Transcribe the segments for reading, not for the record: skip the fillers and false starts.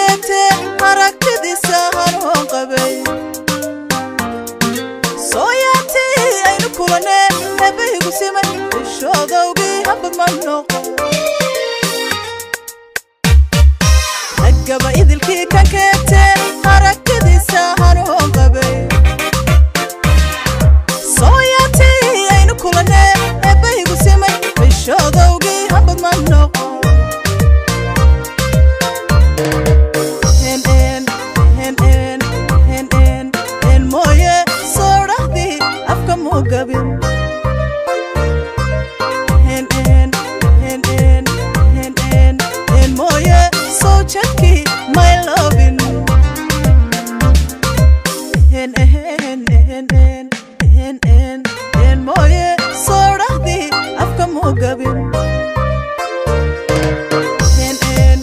keegte aragtidiisa hanuun qabay sooyaatii aynu kulane eebbahigu simay ishoodowgii habad ma noqon raggaba idilkii ka keegte aragtidiisa hanuun qabay sooyaatii aynu kulane eebbahigu simay ishoodowgii habad ma noqon N N N N N N N mooye soo jadkii my lovin N N N N N N N mooye soo dhahdii afka muu gabin N N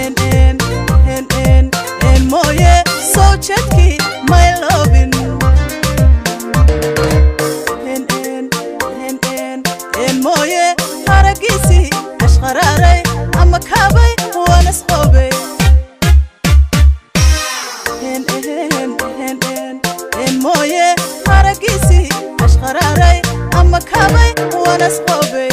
N N N N N mooye soo jadkii my lovin N N N N N mooye haragiisii ashqaraaray ama kaabay waan isqoobay N N N N N mooye haragiisii ashqaraaray ama kaabay waan isqoobay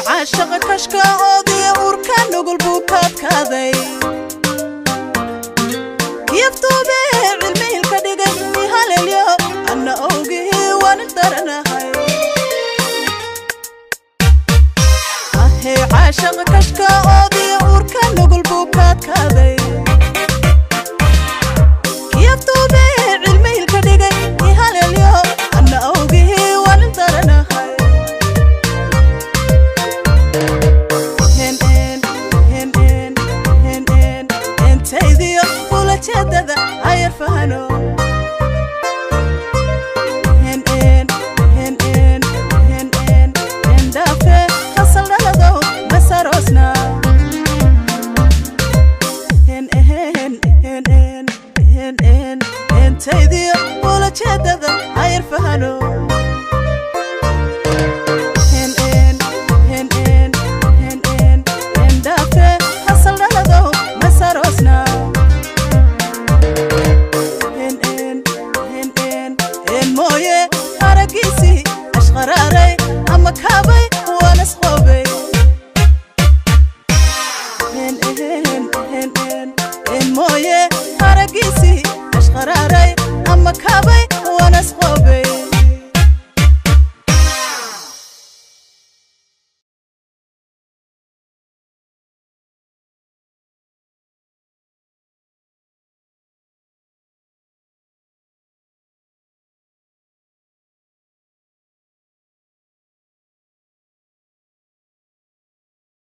caashaqa kashka oodiya uurka nugul buu kaadkaaday kiyaftuube cilmihilka dhigay ihalelyo anna owgihii waan daranahay ahey caashaqa kashka oodiya uurka nugul buu kaadkaaday